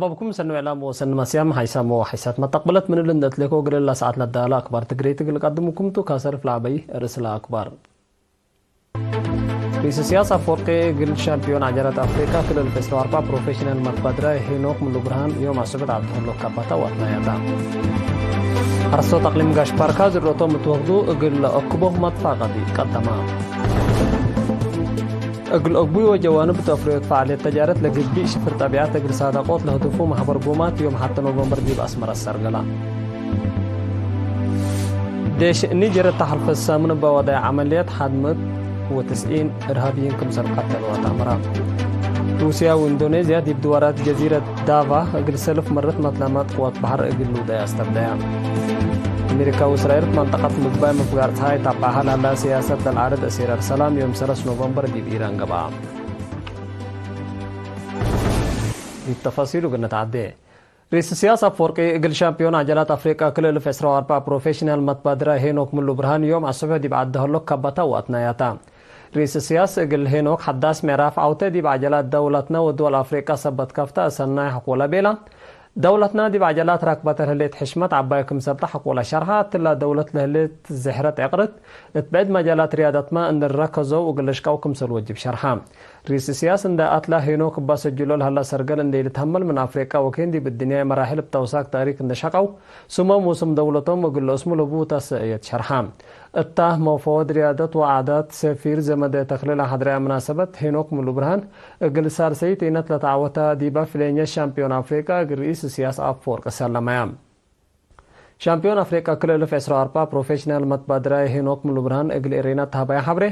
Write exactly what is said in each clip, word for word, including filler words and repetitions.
ገብኩም ሰኒ ወዕላም ወሰኒ መስያም፣ ሐይሳም ወሐይሳት መተቅበለት ምን እሊ እንዴ እትሌኮ እግል እላ ሰዓት ለዳለ አክባር ትግሬ ትግል ቀድምኩም ቱ። ካሰርፍ ለአበይ ርእስ ለአክባር። ርኢስ እስያስ አፈወርቂ እግል ሻምፒዮን ዐጀላት አፍሪቃ ክልል ዕስራ ወአርበዕ ፕሮፌሽናል መትባድራይ ሄኖክ ምሉብርሃን ዮም አስዕበት ዐድ ሀሎ ካባታ ወአትናያታ። ሐረስቶት አቅሊም ጋሽ ባርካ ዝርኦቶም እት ወክዱ እግል ለአክቦ መትፋቀዲ ቀደማ። እግል አግቡይ ወጀዋንብ እት አፍረዮት ፈዓልየት ተጃረት ለግቢእ ሽፍር ጠቢዐት እግል ሳደቆት ለህቱፉ መሕበር ጎማት ዮም ሐተ ኖቨምበር ዲብ አስመረ አሰርገላ። ዴሽ ኒጀር እተ ሐልፈ ሳምን እበ ወዳይ ዐመልየት ሐድ ምእት ወትስዒን እርሃብይን ክምሰል ቀተልወ ተአምራ። ሩስያ ወኢንዶኔዝያ ዲብ ድዋራት ጀዚረት ዳቫ እግል ሰልፍ መረት መትላማት ቅዋት በሐር እግል ልውዳይ አስተብደያ። አሜሪካ ወእስራኤል እት መንጠቀት ምግባይ ምፍጋር ጸሓይ ታብዐ ሀላ ላለ ስያሰት ለልዓርድ አሲር አርሰላም ዮም ሰለስ ኖቨምበር ዲብ ኢራን ገብአ። ዲብ ተፋሲሉ እግል ንትዓዴ። ርኢስ እስያስ አፈወርቂ እግል ሻምፒዮን ዐጀላት አፍሪቃ ክልኤ እልፍ ዕስራ ወአርበዕ ፕሮፌሽናል መትባድራይ ሄኖክ ምሉ ብርሃን ዮም አስብሕ ዲብ ዐዲ ሀሎ ካባታ ወአትናያታ። ርኢስ እስያስ እግል ሄኖክ ሐዳስ ምዕራፍ ዐውተ ዲብ ዐጀላት ደውለትና ወድወል አፍሪቃ ሰበት ከፍተ ሰናይ ሐቆለ ቤላ። ደውለትና ዲብ ዐጀላት ረክበተ ለህሌት ሕሽመት ዐባይ ክምሰልተ ሐቆለ ሸርሐ። እትላ ደውለት ለህሌት ዝሕረት ዕቅርት እት ብዕድ መጃላት ርያደትመ እንዴ ረከዘው እግል ልሽቀው ክምሰል ወጅብ ሸርሐ። ርኢስ እስያስ እንዴ አትላ ሄኖክ እበ ሰጅሎ ለሀላ ሰርገል እንዴ ኢልትሀመል ምን አፍሪቃ ወኬን ዲብ እድንያይ መራሕል እብ ተውሳክ ተእሪክ እንዴ ሸቀው ስሞም ወስም ደውለቶም እግል ለአስሙ ለቡ ተሰእየት ሸርሐ። እታ መፈወድ ርያደት ወዓዳት ሰፊር ዘመደ ተክለ ለሐድረያ ምናሰበት ሄኖክ ምሉ ብርሃን እግል ሳልሰይት ኢነት ለተዐወተ ዲበ ፍሌኘ ሻምፒዮን አፍሪቃ እግል ርኢስ እስያስ አፈወርቅ ሰለመያ። ሻምፒዮን አፍሪቃ ክልኤ እልፍ ዕስራ ወአርበዕ ፕሮፌሽናል መትባድራይ ሄኖክ ምሉ ብርሃን እግል ኤሬና ተሀበያ ሐብሬ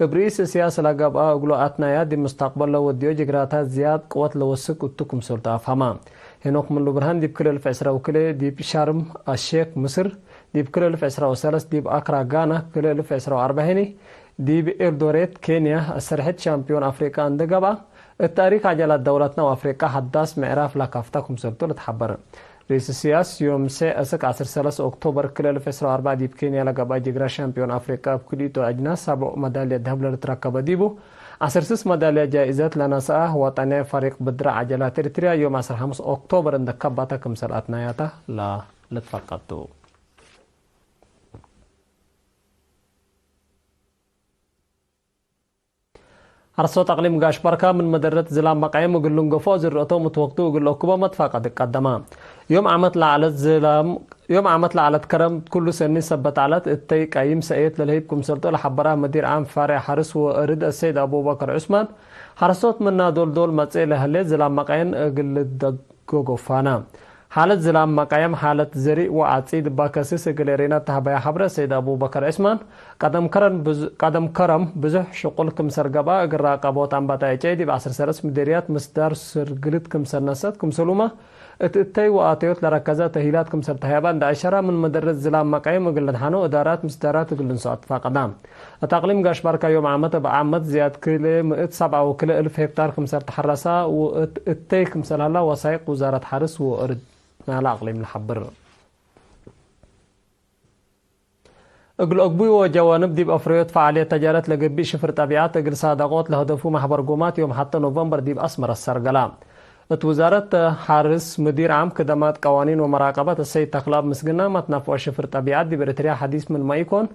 እብ ርኢስ እስያስ ለገብአ እግሉ አትናያ ዲብ ሙስተቅበል ለወድዮ ጅግራታት ዝያድ ቅወት ለወስክ እቱ ክምሰል ተአፋማ። ሄኖክ ምሉ ብርሃን ዲብ ክልኤ እልፍ ዕስራ ወክልኤ ዲብ ሻርም አሼክ ምስር፣ ዲብ ክልኤ እልፍ ዕስራ ወሰለስ ዲብ አክራ ጋና፣ ክልኤ እልፍ ዕስራ ወአርበዕ ህኒ ዲብ ኤልዶሬት ኬንያ አሰርሕት ሻምፒዮን አፍሪቃ እንዴ ገብአ፣ እት ተእሪክ ዐጀላት ደውለትና ወአፍሪቃ ሐዳስ ምዕራፍ ለከፍተ ክምሰልቱ ልትሐበር። ርኢስ እስያስ ዮም ሴዕ እስክ ዐስር ሰለስ ኦክቶበር ክልኤ እልፍ ዕስራ ወአርበዕ ዲብ ኬንያ ለገብአ ጅግረ ሻምፒዮን አፍሪቃ እብ ክልኢቱ አጅናስ ሳብዕ መዳልያ ደሀብ ለልትረከበ ዲቡ፣ ዐስር ስስ መዳልያ ጃኢዘት ለነስአ ወጠንየ ፈሪቅ ብድር ዐጀላት ኤሪትርያ ዮም ዐስር ሐምስ ኦክቶበር እንዴ ከባተ ክምሰል አትናያታ ለልትፈቀድ ቱ። ሐረስቶት አቅሊም ጋሽ ባርካ ምን መደረት ዝላም መቃይም እግል ልንገፎ ዝርአቶም እት ወቅቱ እግል ለአክቦ መትፋቀድ ቀደማ። ዮም ዓመት ለዐለት ዝላም፣ ዮም ዓመት ለዐለት ከረም ኩሉ ሰኒ ሰበት ዐለት እተይ ቀይም ሰእየት ለልህይብ ክምሰልቱ ለሐበራ መዲር ዓም ፋሬዕ ሐርስ ወእርድ አሰይድ አቡበከር ዑስማን፣ ሐረስቶት ምና ዶል ዶል መጽኤ ለህሌት ዝላም መቃይም እግል ልደግ ጎጎፋና። ሓለት ዝላም መቃየም ሓለት ዘሪእ ወዓጺድ እባ ከስስ እግል ኤሬና ተሀበያ ሐብረ ሰይድ አቡበከር ዑስማን፣ ቀደም ከረን ብዝ-፣ ቀደም ከረም ብዙሕ ሽቁል ክምሰል ገብአ፣ እግል ራቀቦት አንባጣ ኤጨይ ዲብ ዐስር ሰለስ ምዴርያት ምስዳር ስርግልት ክምሰል ነሰት ክምሰሉመ፣ እት እተይ ወአተዮት ለረከዘ ተእሂላት ክምሰል ተህያባ እንደ አሸራ፣ ምን መደረት ዝላም መቃየም እግል ለድሓኖ እዳራት ምስዳራት እግል ልንሰኦ አትፋቀዳ። እት አቅሊም ጋሽ ባርካ ዮም ዓመት እብ ዓመት ዝያድ ክልኤ ምእት ሰብዓ ወክልኤ እልፍ ሄክታር ክምሰል ተሐረሰ ወእት እተይ ክምሰል ሀላ ወሳይቅ ውዛረት ሐርስ ወእርድ ናለ አቅሊም ለሐብር። እግል አግቡይ ወጀዋንብ ዲብ አፍረዮት ፈዓልየት ተጃረት ለገብእ ሽፍር ጠቢዐት እግል ሳደቆት ለሀደፉ መሕበር ጎማት ዮም ሐተ ኖቨምበር ዲብ አስመረ ሰርገላ። እት ውዛረት ሐርስ፣ ምዲር ዓም ክደማት ቀዋኒን ወመራቀበት እሰይድ ተክለአብ ምስግና፣ መትነፍዖ ሽፍር ጠቢዐት ዲብ ኤረትርያ ሐዲስ ምንመ ኢኮን፣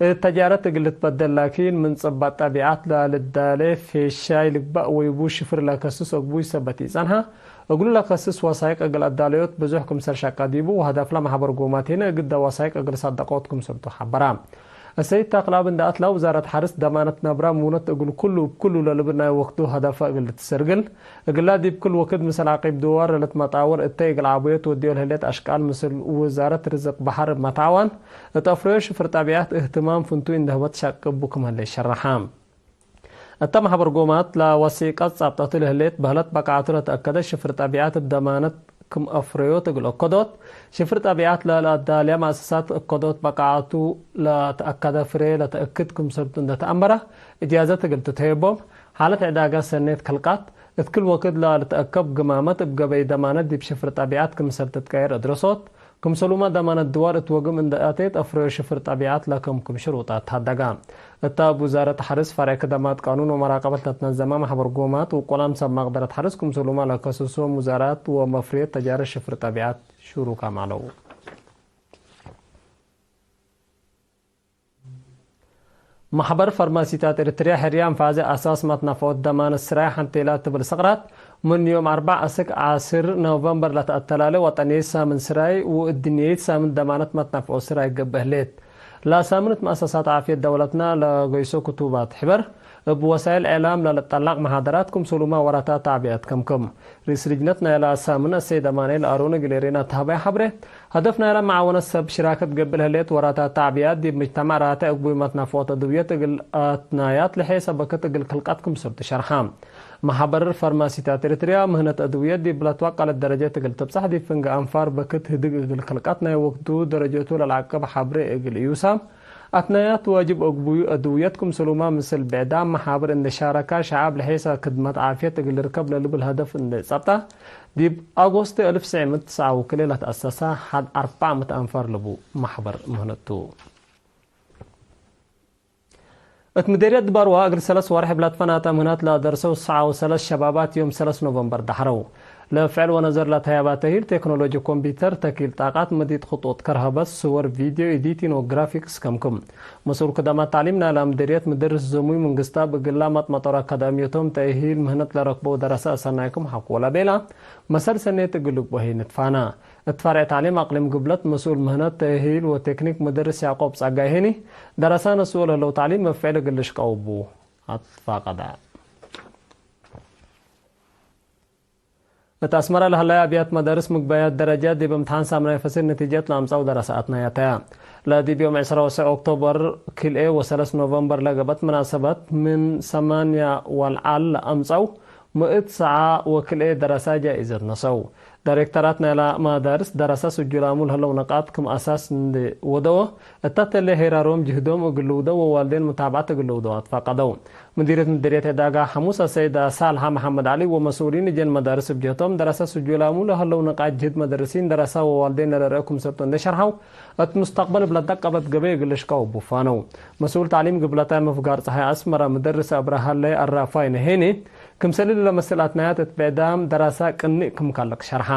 እት ተጃረት እግል ልትበደል ላኪን፣ ምን ጽባጥ ጠቢዐት ለልዳሌ ፌሻይ ልግበእ ወይቡ ሽፍር ለከስስ አግቡይ ሰበት ኢጸንሐ። እግሉ ለከስስ ወሳይቅ እግል አዳለዮት ብዙሕ ክምሰል ሸቀ ዲቡ፣ ወሀደፍለ መሕበር ጎማት ህነ እግደ ወሳይቅ እግል ሳደቆት ክምሰልቱ ሐበራ። እሰይድ ተክለአብ እንደ አትላ፣ ውዛረት ሐርስ ደማነት ነብራ ሙነት እግል ኩሉ እብ ኩሉ ለልብል ናይ ወክዱ ሀደፈ እግል ልትሰርግል፣ እግላ ዲብ ክል ወክድ ምስል ዐቂብ ድዋር ለልትመጣወር እተይ እግል ዐቡየት ወድዮ ለህሌት አሽቃል ምስል ውዛረት ርዝቅ በሐር እብ መትዓዋን፣ እት አፍረዮ ሽፍር ጠቢዐት እህትማም ፍንቱይ እንደ ህበት ሸቅቡ ክም ህሌት ሸረሐ። እተ መሕበር ጎማት ለወሲቀት ጸብጠቱ ለህሌት በህለት በቃዐቱ ለተአከደ ሽፍር ጠቢዐት እብ ደማነት ክም አፍረዮት እግል አከዶት፣ ሽፍር ጠቢዐት ለለአዳልያ መአሰሳት አከዶት በቃዐቱ ለተአከደ ፍሬ ለተአክድ ክምሰልቱ እንደ ተአመረ እጃዘት እግል ትትሄቦም፣ ሓለት ዕዳጋ ሰኔት ከልቃት፣ እት ክል ወክድ ለልትአከብ ግማመት እብ ገበይ ደማነት ዲብ ሽፍር ጠቢዐት ክምሰል ትትቀየር አድረሶት፣ ክምሰሉመ ደማነት ድዋር እት ወግም እንደ አቴት አፍረዮ ሽፍር ጠቢዐት ለክም ክም ሽሩጣት ተሀደጋ። እተ እብ ውዛረት ሐርስ ፈርዕ ክደማት ቃኑን ወመራቀበት ለትነዘመ ማሕበር ጎማት ውቁላም ሰብ መቅደረት ሐርስ ክምሰሉመ ለከስሶም ውዛራት ወመፍርየት ተጃረት ሽፍር ጠቢዐት ሽሩካም ዐለው። ማሕበር ፈርማሲታት ኤረትርያ ሕርያም ፋዘ አሳስ መትናፍዖት ደማነት ስራይ ሐንቴላ ትብል ሰቅራት፣ ምን ዮም አርበዕ አስክ ዐስር ኖቨምበር ለተአተላሌ ወጠንየት ሳምን ስራይ ወእድንየት ሳምን ደማነት መትናፍዖት ስራይ ገብእ ህሌት። ለሳምን እት መአሰሳት ዓፍየት ደውለትና ለገይሶ ክቱባት ሕበር፣ እብ ወሳይል እዕላም ለልጠላቅ መሓደራት ክምሰሉመ ወራታት ተዕብያት ከምክም። ርኢስ ልጅነት ናይላ ሳምን አሰይድ አማኑኤል አሮን እግል ኤሬና ተሀበየ ሐብሬ፣ ሀደፍ ናይላ መዓወነት ሰብ ሽራከት ገብእ ለህሌት ወራታት ተዕብያት ዲብ ምጅተማዕ ራቴዕ እግቡይ መትናፍዖት አድውየት እግል አትናያት ለሔሰ በክት እግል ክልቀት ክምሰል ትሸርሐ። መሓበር ፈርማሲታት ኤረትርያ ምህነት አድውየት ዲብ ለትወቀለት ደረጀት እግል ትብጸሕ ዲብ ፍንጌ አንፋር በክት ህድግ እግል ክልቀት ናይ ወቅቱ ደረጀቱ ለልዓቅብ ሐብሬ እግል እዩሳ። አትናያት ዋጅብ እግቡዩ አድውየት ክምሰሉመ ምስል ብዕዳም መሓብር እንዴ ሻረካ፣ ሸዐብ ለሔሰ ክድመት ዓፍየት እግል ልርከብ ለልብል ሀደፍ እንዴ ጸብጠ፣ ዲብ አጎስት አልፍ ትስዕ ምእት ትስዓ ወክልኤ ለተአሰሰ ሐድ አርበዕ ምእት አንፋር ለቡ መሕበር ምህነት ቱ። እት ምዴርየት ድባርዋ እግል ሰለስ ወርሕ እብ ለትፈናተ ምህነት ለአደርሰው ሰዓ ወሰለስ ሸባባት ዮም ሰለስ ኖቨምበር ደሐረው። ለፍዕል ወነዘር ለተህያባ ተሂል ቴክኖሎጂ ኮምፒተር፣ ተኪል ጣቃት፣ መዲት ክጡጥ ከርሀበት፣ ስወር፣ ቪድዮ ኤዲቲን ወግራፊክስ ከምክም። መስኡል ክደማት ተዕሊም ናይላ ምዴርየት ምደርስ ዘሙይ ምንግስታብ እግላ መጥመጦር አካዳሚየቶም ተእሂል ምህነት ለረክበው ደረሰ አሰናይ ክም ሐቆ ለቤላ መሰል ሰኔት እግል ልግቦ ህይ ንትፋና። እት ፈርዕ ተዕሊም አቅሊም ግብለት መስኡል ምህነት ተእሂል ወቴክኒክ ምደርስ ያዕቆብ ጸጋይ ህኒ፣ ደረሰ ነስኦ ለህለው ተዕሊም እብ ፍዕል እግል ልሽቀው እቡ አትፋቀደ። እት አስመረ ለህለየ አብያት መዳርስ ምግበያት ደረጃት ዲብ እምትሓን ሳምናይ ፈሲል ነቲጀት ለአምጸው ደረሰ አትናያተያ። ለዲብ ዮም ዕስራ ወሰዕ ኦክቶበር ክልኤ ወሰለስ ኖቨምበር ለገብአት መናሰበት ምን ሰማንያ ወልዓል ለአምጸው ምእት ሰዓ ወክልኤ ደረሰ ጃኢዘት ነሰው። ዳይሬክተራት ናይላ መዳርስ ደረሰ ስጁላሙ ለህለው ነቃጥ ክም አሳስ እንዴ ወደወ፣ እተ ተሌ ሄራሮም ጅህዶም እግል ልውደው ወዋልዴን ሙታብዐት እግል ልውደው አትፋቀደው። ሙዲርየት ምድርየት ዕዳጋ ሐሙስ አሰይደ ሳልሐ መሐመድ ዐሊ ወመስኡሊን እጀን መዳርስ እብ ጀህቶም፣ ደረሰ ስጁላሙ ለህለው ንቃት ጅህድ መደርሲን ደረሰ ወዋልዴን ለረርአው ክምሰልቱ እንዴ ሸርሐው፣ እት ሙስተቅበል እብ ለደቀበት ገበይ እግል ልሽቀው እቡ ፋነው። መስኡል ተዕሊም ግብለታይ መፍጋር ጸሓይ አስመረ ምደርስ አብረሃለ አራፋይነ ሄኒ፣ ክምሰል እሊ ለመስል አትናያት እት ብዕዳም ደረሰ ቅንእ ክም ካልቅ ሸርሐ።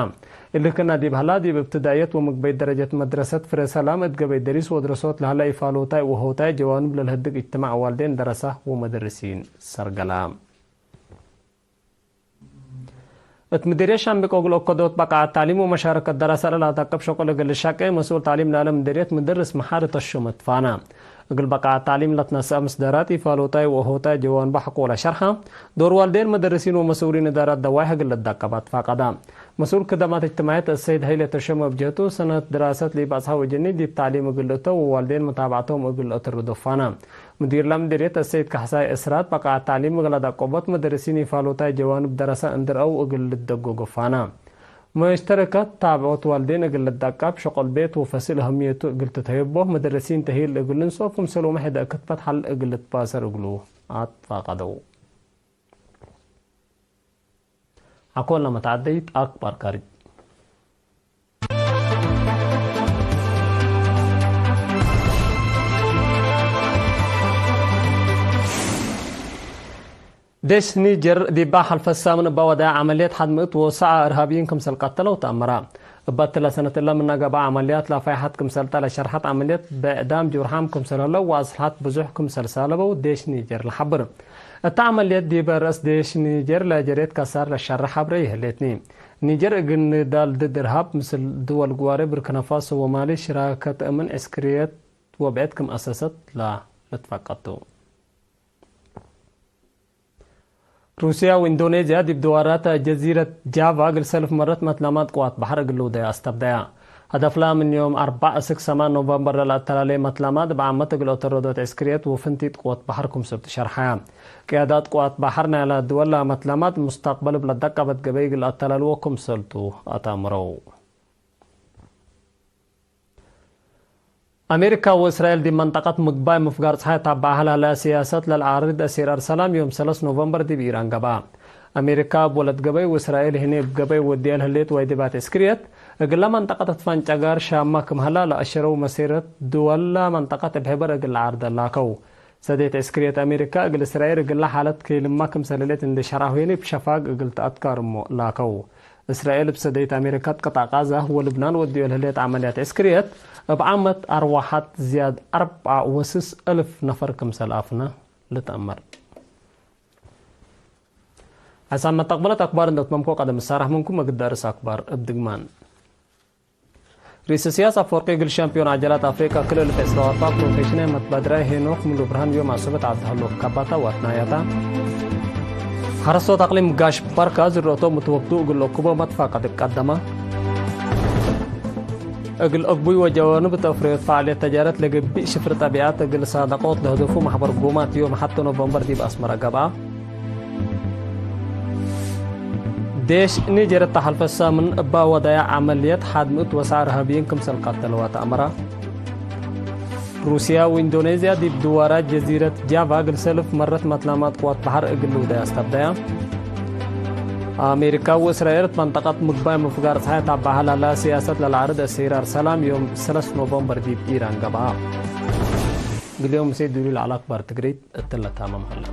እሊ ክና ዲብ ሀላ፣ ዲብ እብትዳእየት ወምግበይት ደረጀት መድረሰት ፍሬ ሰላም እት ገበይ ደሪስ ወድረሶት ለሀላ ኢፋሎታይ ወሆታይ ጀዋንብ ለልህድግ እጅትማዕ ዋልዴን ደረሰ ወመደርሲን ሰርገላ። እት ምዲርየት ሻምቢቆ እግል ኦከዶት በቃዐት ተዕሊም ወመሻረከት ደረሰ ለለአተቅብ ሸቁል እግል ልሸቄ መስኡል ተዕሊም ናለ ምዲርየት ምድርስ መሓሪ ተሹመ ትፋና። እግል በቃዐት ተዕሊም ለትነሰአ ምስደራት ኢፋሎታይ ወሆታይ ጀዋንብ ሐቆለ ሸርሐ፣ ዶር ዋልዴን መደርሲን ወመስኡሊን እዳረት ደዋይሕ እግል ልደቀብ አትፋቀዳ። መስኡል ክደማት እጅትማዕየት አሰይድ ሀይሌ ተሾመ እብ ጀህቱ፣ ሰነት ድራሰት ለኢበጽሐው እጅኒ ዲብ ተዕሊም እግል ልእተው ወዋልዴን መታብዐቶም እግል ልአተርዶ ፋና። ሙዲር ለምዲርየት አሰይድ ካሕሳይ እስራት፣ በቃዐት ተዕሊም እግል ለደቀቦት መደርሲን ኢፋሎታይ ጀዋንብ ደረሰ እንዴ ረአው እግል ልደጎጎ ፋና። መሽተረከት ታብዖት ዋልዴን እግል ልደቀብ፣ ሸቁል ቤት ወፈሲል አህምየቱ እግል ትትሀየቦ፣ መደርሲን ተሂል እግል ልንስኦ፣ ክምሰልሁመ ሕዳእ ክትበት ሐል እግል ልትባሰር እግሉ አትፋቀደው። አኮለ መትዐደይት አክባር ካሪት። ዴሽ ኒጀር ዲባ ሐልፈ ሳምን እባ ወደዐ ዐመልየት ሐድ ምእት ወሰዓ እርሃብይን ክምሰል ቀተለው ተአመረ። እበ እትለ ሰነት እለ ምነ ገብአ ዐመልያት ለፋይሐት ክምሰልተ ለሸርሐት ዐመልየት ብዕዳም ጅሩሓም ክምሰል ህለው ወአስልሐት ብዙሕ ክምሰል ሳለበው ዴሽ ኒጀር ለሐብር። እተ ዐመልየት ዲበ ረአስ ዴሽ ኒጀር ለጀሬት ከሳር ለሸርሕ ሐብሬ ይህሌትኒ። ኒጀር እግል ንዳል ድድ እርሃብ ምስል ድወል ግዋሬ ብርኪናፋሶ ወማሊ ሽራከት እምን ዕስክርየት ወብዕድ ክም አሰሰት ለልትፈቀድ ቱ። ሩስያ ወኢንዶኔዝያ ዲብ ድዋራት ጀዚረት ጃቫ እግል ሰልፍ መረት መትለማት ቅዋት በሐር እግል ልውደያ አስተብደያ። ሀደፍላ ምን ዮም አርበዕ እስክ ሰማን ኖቨምበር ለለአተላሌ መትለማት እብ ዓመት እግል አተረዶት ዕስክርየት ወፍንቲት ቅወት በሐር ክምሰል ትሸርሐያ። ቅያዳት ቅዋት በሐር ናይላ ድወል ለመትለማት ሙስተቅበል እብ ለደቀበት ገበይ እግል አተላልዎ ክምሰል ቱ አታምረው። አሜሪካ ወእስራኤል ዲብ መንጠቀት ምግባይ ምፍጋር ጸሓይ ታባዕ ሀለ ለሲያሰት ለልዓርድ አሲር አርሰላም ዮም ሰለስ ኖቨምበር ዲብ ኢራን ገብአ። አሜሪካ እብ ወለት ገበይ ወእስራኤል ህኔ እብ ገበይ ወድየ ለህሌት ወጅባት ዕስክርየት፣ እግለ መንጠቀት ትፋንጨጋር ሻማ ክም ሀላ ለአሸረው መሴረት ድወል ለመንጠቀት እብ ሕበር እግል ለዓርደ ላከው። ሰዴት ዕስክርየት አሜሪካ እግል እስራኤል እግለ ሓለት ክልማ ክምሰል ህሌት እንዴ ሸራሁ ህኔ እብ ሸፋግ እግል ተአትካርሞ ላከው። እስራኤል እብ ሰዴት አሜሪካ እት ቅጣዕ ቃዛ ወልብናን ወድዮ ለህሌት ዐመልያት ዕስክርየት፣ እብ ዓመት አርወሐት ዝያድ አርበዕ ወስስ እልፍ ነፈር ክምሰል አፍነ ልትአመር። ሐሳብ መተቅበለት አክባር እንደ ትመምኮ ቀደም እሳረሕ ምንኩም እግድ አርስ አክባር እብ ድግማን። ርኢስ እስያስ አፈወርቂ እግል ሻምፒዮን ዐጀላት አፍሪቃ ክልል ዕስራ ወአርበዕ ፕሮፌሽናል መትባድራይ ሄኖክ ሙሉ ብርሃን ዮም አሰበት ዐድ ሀሎ ካባታ ወአትናያታ። ሐረስቶት አቅሊም ጋሽ ባርካ ዝርኦቶም እት ወቅቱ እግል ለኩቦ መትፋቀድ ቀደመ። እግል አግቡይ ወጀዋንብ እት አፍረዮት ፈዓልየት ተጃረት ለገብእ ሽፍር ጠቢዐት እግል ሳደቆት ለህደፉ ማሕበር ጎማት ዮም ሐቴ ኖቨምበር ዲብ አስመረ ገብአ። ዴሽ ኒጀር እተ ሐልፈ ሳምን እበ ወደየ ዐመልየት ሐድሚ እት ወሰዕ እርሃብይን ክምሰል ቀተለዋ ተአመረ። ሩስያ ወኢንዶኔዝያ ዲብ ድዋራት ጀዚረት ጃቫ እግል ሰልፍ መረት መትላማት ቅዋት በሐር እግል ልውደያ አስተብደያ። አሜሪካ ወእስራኤል እት መንጠቀት ምግባይ ምፍጋር ጸሓይ ታባሀ ለሀላ ሲያሰት ለለአርድ አስሂራር ሰላም ዮም ሰለስ ኖቨምበር ዲብ ኢራን ገብአ። እግል ዮም ምሴ ዱሉል ዐለ አክባር ትግሪት እትለ ታመም ሀለ።